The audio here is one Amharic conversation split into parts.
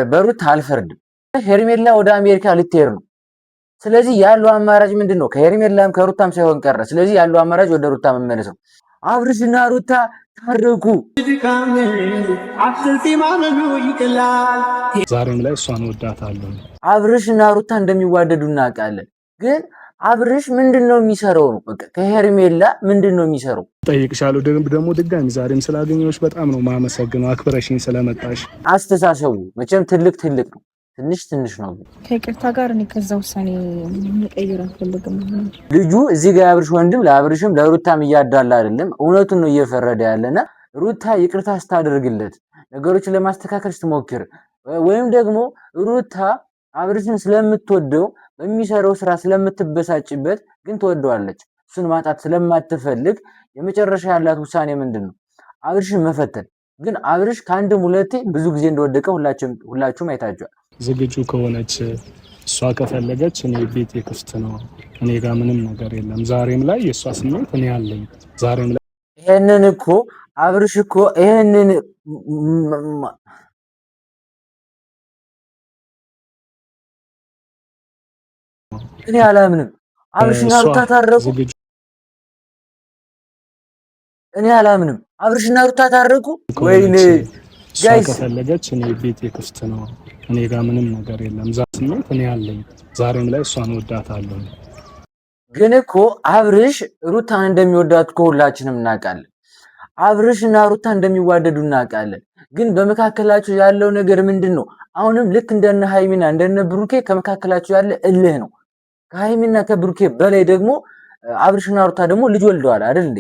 በሩታ አልፈርድም። ሄርሜላ ወደ አሜሪካ ልትሄድ ነው። ስለዚህ ያለው አማራጭ ምንድን ነው? ከሄርሜላም ከሩታም ሳይሆን ቀረ። ስለዚህ ያለው አማራጭ ወደ ሩታ መመለስ ነው። አብርሽና ሩታ ታረቁ። ዛሬም ላይ እሷን ወዳታለሁ። አብርሽና ሩታ እንደሚዋደዱ እናውቃለን። ግን አብርሽ ምንድን ነው የሚሰራው ነው? በቃ ከሄርሜላ ምንድን ነው የሚሰራው? ጠይቅሻለሁ ደግሞ ድጋሚ ዛሬም ስላገኘሁሽ በጣም ነው ማመሰግነው፣ አክብረሽኝ ስለመጣሽ። አስተሳሰቡ መቼም ትልቅ ትልቅ ነው፣ ትንሽ ትንሽ ነው። ከይቅርታ ጋር እኔ ከዛ ውሳኔ መቀየር አልፈልግም። ልጁ እዚህ ጋር የአብርሽ ወንድም ለአብርሽም ለሩታም እያዳላ አይደለም፣ እውነቱን ነው እየፈረደ ያለና ሩታ ይቅርታ ስታደርግለት ነገሮችን ለማስተካከል ስትሞክር ወይም ደግሞ ሩታ አብርሽን ስለምትወደው በሚሰራው ስራ ስለምትበሳጭበት ግን ትወደዋለች። እሱን ማጣት ስለማትፈልግ የመጨረሻ ያላት ውሳኔ ምንድን ነው? አብርሽን መፈተን። ግን አብርሽ ከአንድም ሁለቴ ብዙ ጊዜ እንደወደቀ ሁላችሁም አይታችኋል። ዝግጁ ከሆነች እሷ ከፈለገች እኔ ቤቴ ክፍት ነው። እኔ ጋር ምንም ነገር የለም። ዛሬም ላይ የእሷ ስሜት እኔ አለኝ። ዛሬም ላይ ይሄንን እኮ አብርሽ እኮ ይሄንን እኔ አላምንም። አብርሽና ሩታ ታረቁ። እኔ አላምንም። አብርሽና ሩታ ታረቁ። ወይኔ እሷ ከፈለገች እኔ ቤቴ ክፍት ነው። እኔ ጋር ምንም ነገር የለም። ዛ ስሜት እኔ አለኝ። ዛሬም ላይ እሷን ወዳታለሁ። ግን እኮ አብርሽ ሩታን እንደሚወዳት እኮ ሁላችንም እናውቃለን። አብርሽ እና ሩታ እንደሚዋደዱ እናውቃለን። ግን በመካከላቸው ያለው ነገር ምንድን ነው? አሁንም ልክ እንደነ ሃይሚና እንደነ ብሩኬ ከመካከላቸው ያለ እልህ ነው። ከሃይሚና ከብሩኬ በላይ ደግሞ አብርሽና ሩታ ደግሞ ልጅ ወልደዋል አይደል እንዴ?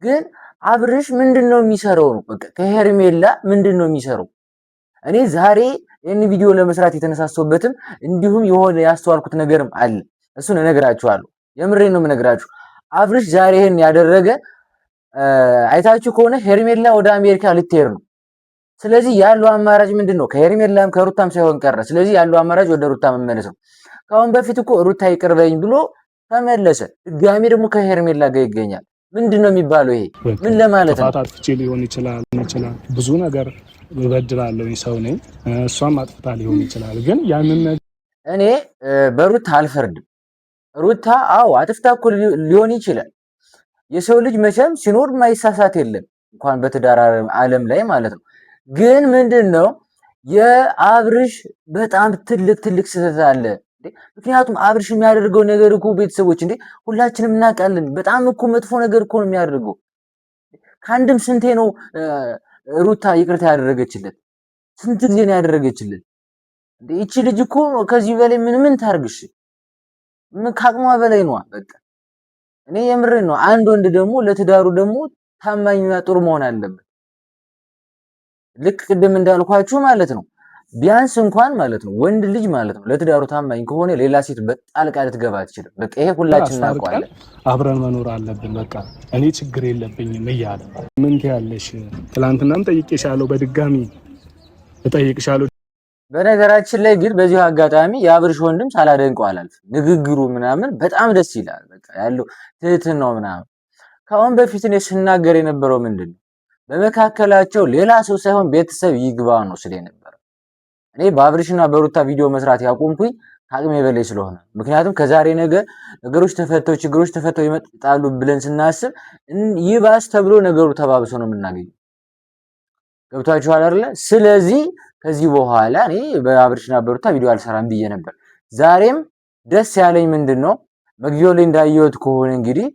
ግን አብርሽ ምንድን ነው የሚሰራው ነው? በቃ ከሄርሜላ ምንድን ነው የሚሰራው? እኔ ዛሬ ይህን ቪዲዮ ለመስራት የተነሳሳሁበትም እንዲሁም የሆነ ያስተዋልኩት ነገርም አለ። እሱን እነግራችኋለሁ። የምሬን ነው የምነግራችሁ። አብርሽ ዛሬ ይህን ያደረገ አይታችሁ ከሆነ ሄርሜላ ወደ አሜሪካ ልትሄድ ነው። ስለዚህ ያለው አማራጭ ምንድን ነው? ከሄርሜላም ከሩታም ሳይሆን ቀረ። ስለዚህ ያለው አማራጭ ወደ ሩታ መመለስ ነው። ከአሁን በፊት እኮ ሩታ ይቅር በይኝ ብሎ ተመለሰ። ድጋሚ ደግሞ ከሄርሜላ ጋር ይገኛል። ምንድን ነው የሚባለው? ይሄ ምን ለማለት ነው? ጥፋት አጥፍቼ ሊሆን ይችላል ይችላል ብዙ ነገር እበድላለሁ፣ ሰው ነኝ። እሷም አጥፍታ ሊሆን ይችላል። ግን ያንን እኔ በሩታ አልፈርድም። ሩታ አዎ አጥፍታ እኮ ሊሆን ይችላል። የሰው ልጅ መቼም ሲኖር ማይሳሳት የለም እንኳን በትዳር ዓለም ላይ ማለት ነው። ግን ምንድን ነው የአብርሽ በጣም ትልቅ ትልቅ ስህተት አለ። ምክንያቱም አብርሽ የሚያደርገው ነገር እኮ ቤተሰቦች እንዴ ሁላችንም እናውቃለን። በጣም እኮ መጥፎ ነገር እኮ ነው የሚያደርገው። ከአንድም ስንቴ ነው ሩታ ይቅርታ ያደረገችለት? ስንት ጊዜ ነው ያደረገችለት? ይቺ ልጅ እኮ ከዚህ በላይ ምን ምን ታርግሽ? ምን ከአቅሟ በላይ ነዋ። በቃ እኔ የምሬን ነው። አንድ ወንድ ደግሞ ለትዳሩ ደግሞ ታማኝና ጥሩ መሆን አለበት። ልክ ቅድም እንዳልኳችሁ ማለት ነው። ቢያንስ እንኳን ማለት ነው ወንድ ልጅ ማለት ነው ለትዳሩ ታማኝ ከሆነ ሌላ ሴት በጣልቃ ልትገባ አትችልም። በቃ ይሄ ሁላችን እናውቀዋለን። አብረን መኖር አለብን። በቃ እኔ ችግር የለብኝም እያለ ምን ትያለሽ? ትላንትናም ጠይቄሻለሁ፣ በድጋሚ እጠይቅሻለሁ። በነገራችን ላይ ግን በዚሁ አጋጣሚ የአብርሽ ወንድም ሳላደንቀው አላልፍም። ንግግሩ ምናምን በጣም ደስ ይላል። በቃ ያለው ትህትናው ምናምን። ከአሁን በፊት እኔ ስናገር የነበረው ምንድን ነው በመካከላቸው ሌላ ሰው ሳይሆን ቤተሰብ ይግባ ነው ስል የነበረው። እኔ በአብርሽና በሩታ ቪዲዮ መስራት ያቆምኩኝ ከአቅሜ በላይ ስለሆነ፣ ምክንያቱም ከዛሬ ነገ ነገሮች ተፈተው ችግሮች ተፈተው ይመጣሉ ብለን ስናስብ ይባስ ተብሎ ነገሩ ተባብሶ ነው የምናገኘው። ገብቷችኋል አይደለ? ስለዚህ ከዚህ በኋላ እኔ በአብርሽና በሩታ ቪዲዮ አልሰራም ብዬ ነበር። ዛሬም ደስ ያለኝ ምንድን ነው መግቢያው ላይ እንዳየሁት ከሆነ እንግዲህ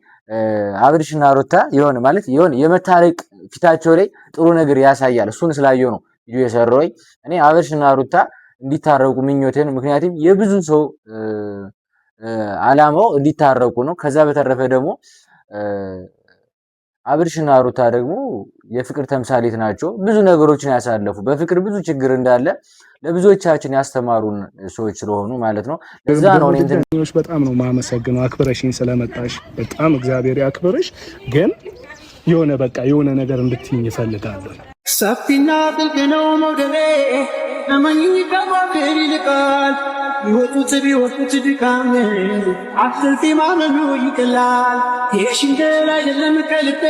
አብርሽና ሩታ የሆነ ማለት የሆነ የመታረቅ ፊታቸው ላይ ጥሩ ነገር ያሳያል። እሱን ስላየው ነው ቪዲዮ የሰራሁኝ። እኔ አብርሽና ሩታ እንዲታረቁ ምኞቴን፣ ምክንያቱም የብዙ ሰው አላማው እንዲታረቁ ነው። ከዛ በተረፈ ደግሞ አብርሽና ሩታ ደግሞ የፍቅር ተምሳሌት ናቸው። ብዙ ነገሮችን ያሳለፉ በፍቅር ብዙ ችግር እንዳለ ለብዙዎቻችን ያስተማሩን ሰዎች ስለሆኑ ማለት ነው። ለዛ ነው እኔ በጣም ነው ማመሰግነው አክብረሽኝ ስለመጣሽ በጣም እግዚአብሔር ያክብርሽ። ግን የሆነ በቃ የሆነ ነገር እንድትይኝ እፈልጋለሁ። ሰፊና ጥልቅ ነው መውደዴ እመኚኝ ከማፍቀር ይልቃል። ቢወጡት ቢወጡት ድካም አትልፊ ማመኑ ይቀላል። የሽንገላ አይደለም ከልቤ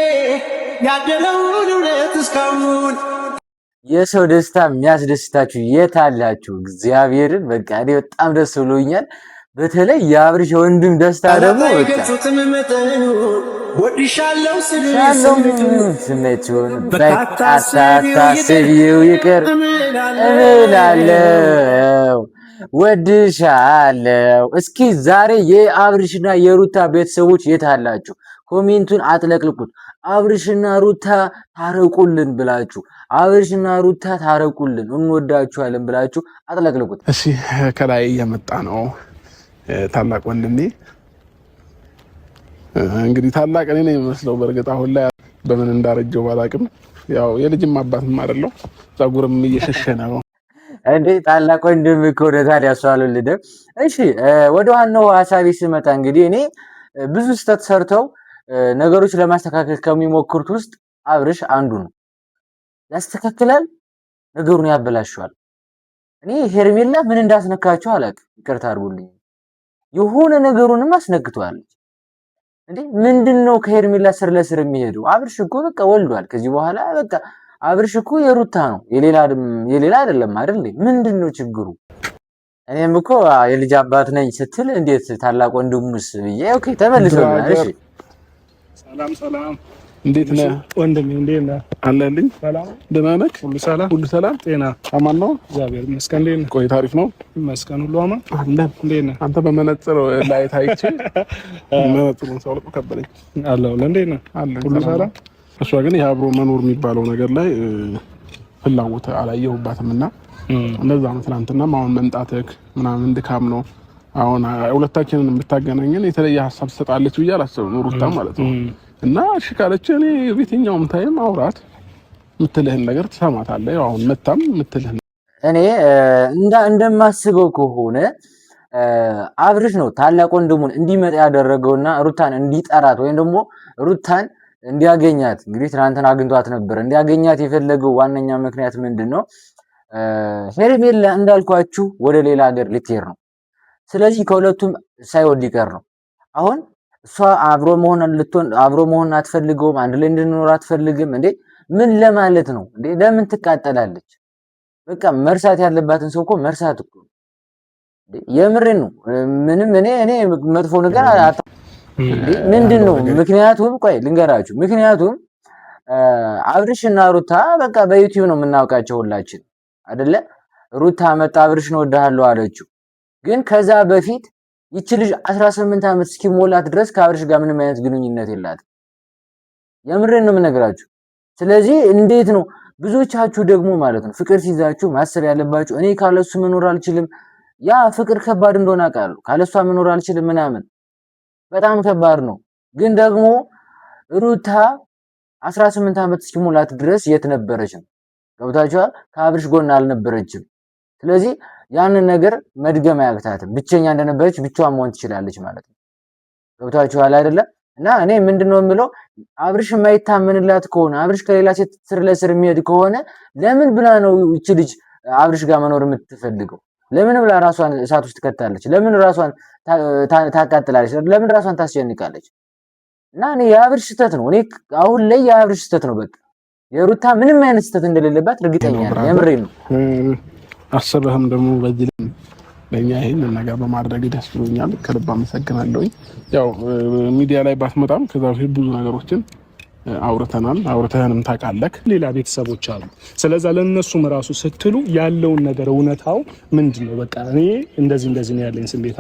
ያደለውን እውነት እስካሁን። የሰው ደስታ የሚያስደስታችሁ የት አላችሁ? እግዚአብሔርን በቃ እኔ በጣም ደስ ብሎኛል። በተለይ የአብርሽ የወንድም ደስታ ደግሞ ስሜቱን በቃታስቢው ይቅር እምላለው ወድሻለው። እስኪ ዛሬ የአብርሽና የሩታ ቤተሰቦች የት አላችሁ? comment ኡን አጥለቅልቁት። አብርሽና ሩታ ታረቁልን ብላችሁ አብርሽና ሩታ ታረቁልን እንወዳችኋለን ብላችሁ አጥለቅልቁት። እሺ ከላይ እየመጣ ነው ታላቅ ወንድሜ። እንግዲህ ታላቅ እኔ ነው የሚመስለው። በእርግጥ አሁን ላይ በምን እንዳረጀው ባላቅም ያው የልጅም አባትም አይደለው፣ ጸጉርም እየሸሸ ነው። እንዴ ታላቅ ወንድም እኮ ነው ታዲያ፣ እሱ አልወለደም። እሺ ወደ ዋናው ሀሳቤ ስመጣ እንግዲህ እኔ ብዙ ስህተት ሰርተው ነገሮች ለማስተካከል ከሚሞክሩት ውስጥ አብርሽ አንዱ ነው። ያስተካክላል፣ ነገሩን ያበላሸዋል። እኔ ሄርሜላ ምን እንዳስነካቸው አላውቅም፣ ይቅርታ አድርጉልኝ። የሆነ ነገሩንም አስነክተዋለች። እንዴ ምንድን ነው ከሄርሜላ ስር ለስር የሚሄደው? አብርሽ እኮ በቃ ወልዷል። ከዚህ በኋላ በቃ አብርሽ እኮ የሩታ ነው የሌላ አይደለም አይደል? ምንድን ነው ችግሩ? እኔም እኮ የልጅ አባት ነኝ ስትል እንዴት ታላቅ ወንድሙስ ብዬ okay፣ ተመልሶልናል። እሺ ሰላም ሰላም፣ እንዴት ነህ ወንድሜ? እንዴት ነህ? አለልኝ። ሰላም፣ ደህና ነህ? ሁሉ ሰላም፣ ሁሉ ሰላም፣ ጤና አማን ነው? እግዚአብሔር ይመስገን። እንዴት ነህ? ቆይታ አሪፍ ነው፣ ይመስገን። ሁሉ አማን አለን። እንዴት ነህ? አንተ በመነጽር ላይ ታይቼ መነጽሩን ሳውልቀው ከበደኝ። አለሁ። እንዴት ነህ? አለን፣ ሁሉ ሰላም። እሷ ግን ይሄ አብሮ መኖር የሚባለው ነገር ላይ ፍላጎት አላየሁባትም እና እንደዛ ነው። ትናንትናም አሁን መምጣትህ ምናምን ድካም ነው አሁን ሁለታችንን የምታገናኘን የተለየ ሀሳብ ትሰጣለች ብዬ አላሰብም፣ ሩታ ማለት ነው። እና እሺ ካለች እኔ በየትኛውም time አውራት የምትልህን ነገር ትሰማታለህ። ያው አሁን መታም የምትልህን እኔ እንደማስበው ከሆነ አብርሽ ነው ታላቅ ወንድሙን እንዲመጣ ያደረገውና ሩታን እንዲጠራት ወይም ደግሞ ሩታን እንዲያገኛት እንግዲህ ትናንትና አግኝቷት ነበር። እንዲያገኛት የፈለገው ዋነኛ ምክንያት ምንድን ነው? ሄርሜላ እንዳልኳችሁ ወደ ሌላ ሀገር ልትሄድ ነው። ስለዚህ ከሁለቱም ሳይወድ ይቀር ነው። አሁን እሷ አብሮ መሆን ልትሆን አብሮ መሆን አትፈልገውም። አንድ ላይ እንድንኖር አትፈልግም። እንዴ ምን ለማለት ነው እንዴ? ለምን ትቃጠላለች? በቃ መርሳት ያለባትን ሰው እኮ መርሳት እኮ የምሬን ነው። ምንም እኔ መጥፎ ነገር ምንድን ነው? ምክንያቱም ቆይ ልንገራችሁ። ምክንያቱም አብርሽና ሩታ በቃ በዩቲዩብ ነው የምናውቃቸው ሁላችን አይደለ? ሩታ መጣ አብርሽን እወድሃለሁ አለችው። ግን ከዛ በፊት ይቺ ልጅ 18 ዓመት እስኪሞላት ድረስ ከአብርሽ ጋር ምንም አይነት ግንኙነት የላትም። የምሬን ነው የምነግራችሁ። ስለዚህ እንዴት ነው ብዙዎቻችሁ ደግሞ ማለት ነው ፍቅር ሲይዛችሁ ማሰብ ያለባችሁ እኔ ካለሱ መኖር አልችልም፣ ያ ፍቅር ከባድ እንደሆነ አውቃለሁ፣ ካለሷ መኖር አልችልም ምናምን በጣም ከባድ ነው። ግን ደግሞ ሩታ 18 ዓመት እስኪሞላት ድረስ የት ነበረች ነው? ገብታችኋል? ከአብርሽ ጎን አልነበረችም። ስለዚህ ያንን ነገር መድገም አያቅታትም። ብቸኛ እንደነበረች ብቻዋን መሆን ትችላለች ማለት ነው። ገብታችኋል አይደለም? እና እኔ ምንድነው የምለው አብርሽ የማይታመንላት ከሆነ አብርሽ ከሌላ ሴት ስር ለስር የሚሄድ ከሆነ ለምን ብላ ነው ይቺ ልጅ አብርሽ ጋር መኖር የምትፈልገው? ለምን ብላ ራሷን እሳት ውስጥ ትከታለች? ለምን ራሷን ታቃጥላለች? ለምን ራሷን ታስጨንቃለች? እና እኔ የአብርሽ ስህተት ነው። እኔ አሁን ላይ የአብርሽ ስህተት ነው። በቃ የሩታ ምንም አይነት ስህተት እንደሌለባት እርግጠኛ ነኝ። የምሬን ነው። አስበህም ደግሞ በዚህ ለእኛ ይህንን ነገር በማድረግ ደስ ብሎኛል። ከልብ አመሰግናለሁኝ። ያው ሚዲያ ላይ ባትመጣም ከዛ በፊት ብዙ ነገሮችን አውርተናል። አውርተህንም ታውቃለህ። ሌላ ቤተሰቦች አሉ። ስለዛ ለእነሱም ራሱ ስትሉ ያለውን ነገር እውነታው ምንድን ነው? በቃ እኔ እንደዚህ እንደዚህ ነው ያለኝ ስሜት፣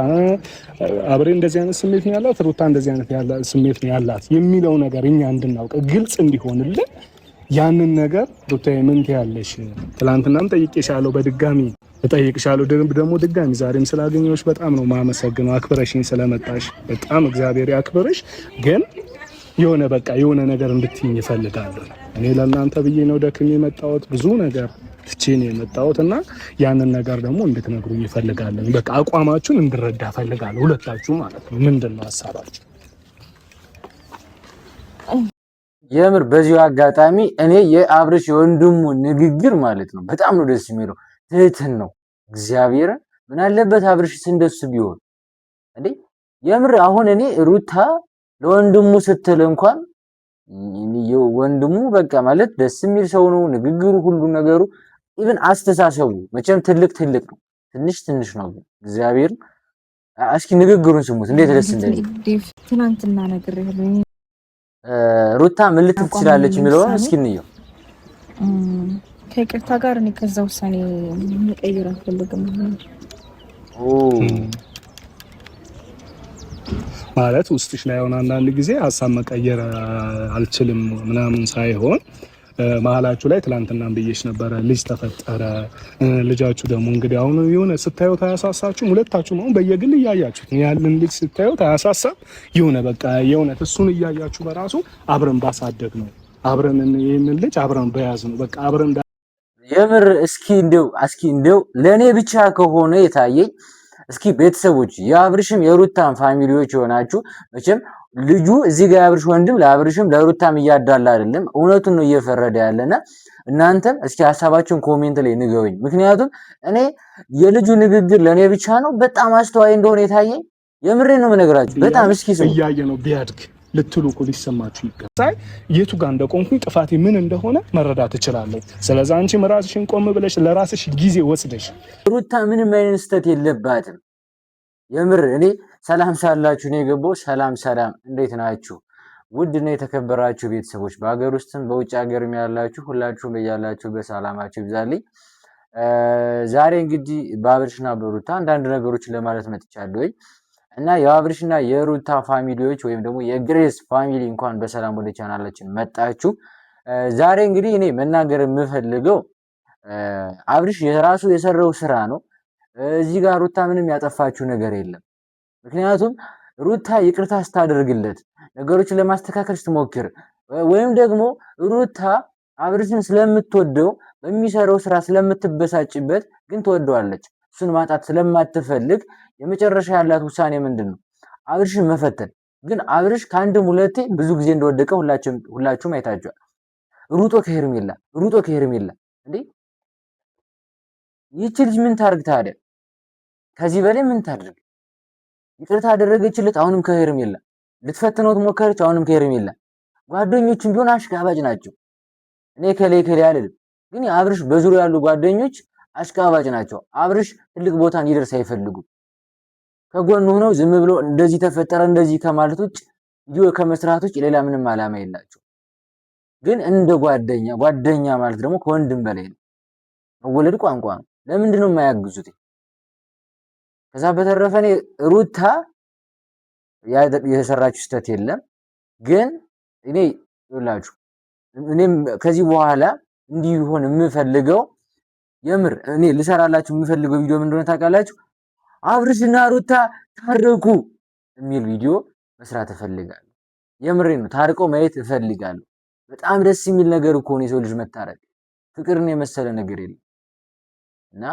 አብሬ እንደዚህ አይነት ስሜት ነው ያላት፣ ሩታ እንደዚህ አይነት ስሜት ነው ያላት የሚለው ነገር እኛ እንድናውቅ ግልጽ እንዲሆንልን ያንን ነገር ሩታዬ ምን ትያለሽ? ትላንትናም ጠይቄሻለሁ፣ በድጋሚ እጠይቅሻለሁ። ደግሞ ድጋሚ ዛሬም ስላገኘሁሽ በጣም ነው ማመሰግነው። አክብረሽኝ ስለመጣሽ በጣም እግዚአብሔር ያክብርሽ። ግን የሆነ በቃ የሆነ ነገር እንድትይኝ እፈልጋለሁ። እኔ ለእናንተ ብዬ ነው ደክሜ የመጣሁት፣ ብዙ ነገር ትቼ ነው የመጣሁት እና ያንን ነገር ደግሞ እንድትነግሩኝ እፈልጋለሁ። በቃ አቋማችሁን እንድረዳ እፈልጋለሁ፣ ሁለታችሁ ማለት ነው። ምንድን ነው ሀሳባችሁ? የምር በዚሁ አጋጣሚ እኔ የአብርሽ የወንድሙ ንግግር ማለት ነው በጣም ነው ደስ የሚለው። ትህትን ነው እግዚአብሔርን ምን አለበት አብርሽ እንደሱ ቢሆን እንዴ! የምር አሁን እኔ ሩታ ለወንድሙ ስትል እንኳን ወንድሙ በቃ ማለት ደስ የሚል ሰው ነው። ንግግሩ፣ ሁሉ ነገሩ፣ even አስተሳሰቡ መቼም ትልቅ ትልቅ ነው፣ ትንሽ ትንሽ ነው። ግን እግዚአብሔር እስኪ ንግግሩን ስሙት እንዴት ደስ እንደሚል። ትናንትና ነገር ሩታ ምን ልትል ትችላለች የሚለውን እስኪ እንየው። ከይቅርታ ጋር እኔ ከዛ ውሳኔ መቀየር አልፈልግም። ማለት ውስጥሽ ላይ ሆነ አንዳንድ ጊዜ ሀሳብ መቀየር አልችልም ምናምን ሳይሆን መሀላችሁ ላይ ትላንትናም ብዬሽ ነበረ፣ ልጅ ተፈጠረ። ልጃችሁ ደግሞ እንግዲህ አሁን የሆነ ስታዩት አያሳሳችሁም? ሁለታችሁም አሁን በየግል እያያችሁት ያለን ልጅ ስታዩት አያሳሳም? የሆነ በቃ የእውነት እሱን እያያችሁ በራሱ አብረን ባሳደግ ነው አብረን ይህንን ልጅ አብረን በያዝ ነው በቃ አብረን የምር እስኪ እንደው እስኪ እንደው ለእኔ ብቻ ከሆነ የታየኝ እስኪ ቤተሰቦች የአብርሽም የሩታን family ዎች የሆናችሁ መቼም ልጁ እዚህ ጋር የአብርሽ ወንድም ለአብርሽም ለሩታም እያዳላ አይደለም፣ እውነቱን ነው እየፈረደ ያለና እናንተም እስኪ ሀሳባችሁን comment ላይ ንገሩኝ። ምክንያቱም እኔ የልጁ ንግግር ለእኔ ብቻ ነው በጣም አስተዋይ እንደሆነ የታየኝ። የምሬ ነው የምነግራችሁ። በጣም እስኪ እያየ ነው ቢያድግ ልትሉ እኮ ሊሰማችሁ ይገባል። የቱ ጋር እንደቆምኩኝ ጥፋቴ ምን እንደሆነ መረዳት እችላለሁ። ስለዚህ አንቺም ራስሽን ቆም ብለሽ ለራስሽ ጊዜ ወስደሽ ሩታ ምንም አይነት ስህተት የለባትም። የምር እኔ ሰላም ሳላችሁ ነው የገባው። ሰላም ሰላም፣ እንዴት ናችሁ? ውድና የተከበራችሁ ቤተሰቦች በሀገር ውስጥም በውጭ ሀገርም ያላችሁ ሁላችሁም በያላችሁ በሰላማችሁ ይብዛልኝ። ዛሬ እንግዲህ በአብርሽና በሩታ አንዳንድ ነገሮችን ለማለት መጥቻለሁኝ እና የአብርሽና የሩታ family ዎች ወይም ደግሞ የግሬስ family እንኳን በሰላም ወደ ቻናላችን መጣችሁ። ዛሬ እንግዲህ እኔ መናገር የምፈልገው አብርሽ የራሱ የሰራው ስራ ነው። እዚህ ጋር ሩታ ምንም ያጠፋችው ነገር የለም። ምክንያቱም ሩታ ይቅርታ ስታደርግለት ነገሮችን ለማስተካከል ስትሞክር ወይም ደግሞ ሩታ አብርሽን ስለምትወደው በሚሰራው ስራ ስለምትበሳጭበት ግን ትወደዋለች። እሱን ማጣት ስለማትፈልግ የመጨረሻ ያላት ውሳኔ ምንድን ነው? አብርሽን መፈተን። ግን አብርሽ ከአንድም ሁለቴ ብዙ ጊዜ እንደወደቀ ሁላችሁም አይታችኋል። ሩጦ ከሄርሜላ ሩጦ ከሄርሜላ እንዴ! ይህች ልጅ ምን ታርግ ታዲያ? ከዚህ በላይ ምን ታድርግ? ይቅርታ አደረገችለት፣ አሁንም ከሄርሜላ ልትፈትነው ትሞከረች፣ አሁንም ከሄርሜላ። ጓደኞቹም ቢሆን አሽቃባጭ ናቸው። እኔ ከሌ ከሌ አልልም፣ ግን አብርሽ በዙሪያው ያሉ ጓደኞች አሽቃባጭ ናቸው። አብርሽ ትልቅ ቦታ እንዲደርስ አይፈልጉም። ከጎን ሆነው ዝም ብሎ እንደዚህ ተፈጠረ እንደዚህ ከማለት ውጭ ቪዲዮ ከመስራት ውጭ ሌላ ምንም ዓላማ የላቸው። ግን እንደ ጓደኛ ጓደኛ ማለት ደግሞ ከወንድም በላይ ነው። መወለድ ቋንቋ ነው። ለምንድን ነው የማያግዙት? ከዛ በተረፈ እኔ ሩታ የሰራችው ስህተት የለም። ግን እኔ ይኸውላችሁ እኔም ከዚህ በኋላ እንዲሆን የምፈልገው የምር እኔ ልሰራላችሁ የምፈልገው ቪዲዮ ምን እንደሆነ ታውቃላችሁ? አብርሽና ሩታ ታረቁ የሚል ቪዲዮ መስራት እፈልጋለሁ። የምሬ ነው። ታርቀው ማየት እፈልጋለሁ። በጣም ደስ የሚል ነገር እኮ ነው የሰው ልጅ መታረቅ። ፍቅርን የመሰለ ነገር የለም እና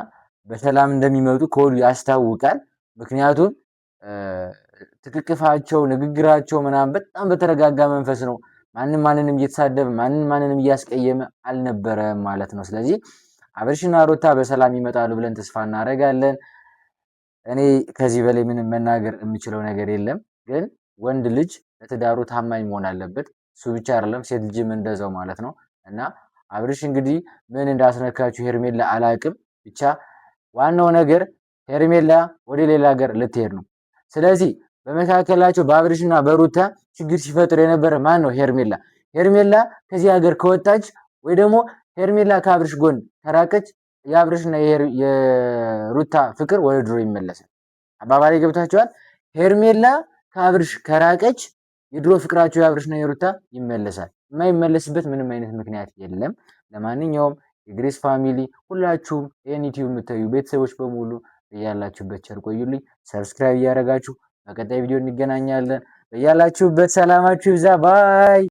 በሰላም እንደሚመጡ ከወዲሁ ያስታውቃል። ምክንያቱም ትቅቅፋቸው፣ ንግግራቸው ምናምን በጣም በተረጋጋ መንፈስ ነው። ማንም ማንንም እየተሳደበ ማንም ማንንም እያስቀየመ አልነበረም ማለት ነው። ስለዚህ አብርሽና ሩታ በሰላም ይመጣሉ ብለን ተስፋ እናደርጋለን። እኔ ከዚህ በላይ ምንም መናገር የምችለው ነገር የለም። ግን ወንድ ልጅ ለትዳሩ ታማኝ መሆን አለበት። እሱ ብቻ አይደለም፣ ሴት ልጅም እንደዛው ማለት ነው። እና አብርሽ እንግዲህ ምን እንዳስነካችሁ ሄርሜላ አላቅም ብቻ ዋናው ነገር ሄርሜላ ወደ ሌላ ሀገር ልትሄድ ነው። ስለዚህ በመካከላቸው በአብርሽና በሩታ ችግር ሲፈጥር የነበረ ማን ነው? ሄርሜላ። ሄርሜላ ከዚህ ሀገር ከወጣች ወይ ደግሞ ሄርሜላ ከአብርሽ ጎን ከራቀች የአብርሽና የሩታ ፍቅር ወደ ድሮ ይመለሳል። አባባሌ ገብታችኋል? ሄርሜላ ከአብርሽ ከራቀች የድሮ ፍቅራቸው የአብርሽና የሩታ ይመለሳል። የማይመለስበት ምንም አይነት ምክንያት የለም። ለማንኛውም የግሬስ family ሁላችሁም ይህን ዩቲዩብ የምታዩ ቤተሰቦች በሙሉ በያላችሁበት ቸር ቆዩልኝ። subscribe እያደረጋችሁ በቀጣይ ቪዲዮ እንገናኛለን። በያላችሁበት ሰላማችሁ ይብዛ bye